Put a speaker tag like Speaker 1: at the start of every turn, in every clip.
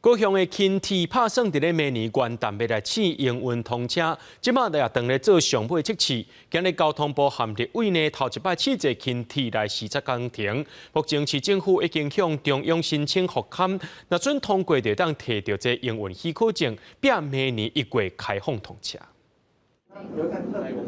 Speaker 1: 高雄的輕鐵拍算佇咧明年元旦欲來試營運通車，這馬也當咧做上尾測試。今日交通部和立委呢頭一擺試坐輕鐵來視察工程。目前市政府已經向中央申請復勘，若準通過就當提著這營運許可證，拼明年1月開放通車。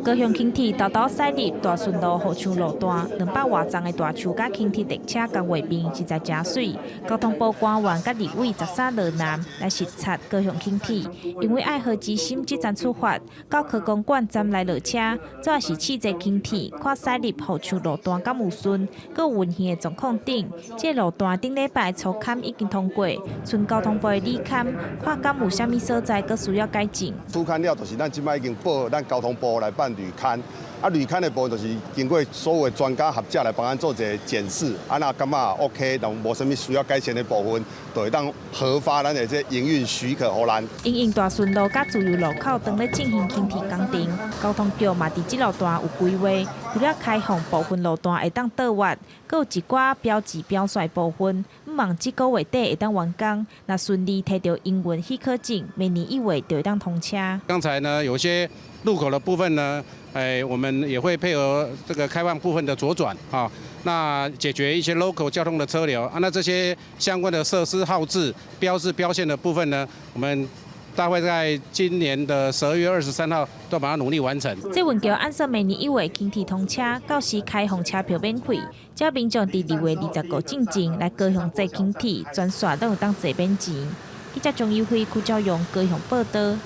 Speaker 2: 高雄輕鐵沓沓駛入大順路和昌路段，200外重的大樹佮輕鐵列車共畫面實在誠媠。交通部官員佮立委13落南來視察高雄輕鐵，因為愛河之心這站出發，到科工館站來落車，主要是試坐輕鐵，看駛入和昌路段敢有順，閣有運行的狀況等。這路段頂禮拜初勘已經通過，賰交通部的理勘，看敢有啥物所在閣需要改進。
Speaker 3: 初勘了，就是咱這擺已經報咱交通部來辦履勘，啊履勘的部分就是經過所有專家學者來幫咱做一個檢視，啊若感覺 OK，若無啥物需要改善的部分，就會當核發咱的這營運許可予咱。
Speaker 2: 因應大順路佮自由路口當咧進行輕鐵工程，交通局嘛佇這路段有規劃，除了開放部分路段會當倒彎，閣有一寡標誌標線部分，向望這個月底會當完工，若順利提著營運許可證，明年1月就會當通車。
Speaker 4: 剛才呢，有些路口的部分呢，哎，我們也會配合這個開放部分的左轉啊，那解決一些 local 交通的車流啊。那這些相關的設施號誌、標誌標線的部分呢，我們大概在今年的12月23號都把它努力完成。
Speaker 2: 這運橋按算明年1月輕鐵通車，到時開放車票免費，只要民眾佇2月25進前來高雄坐輕鐵，全線攏會當坐免錢。記者張友輝、柯昭勇高雄報道。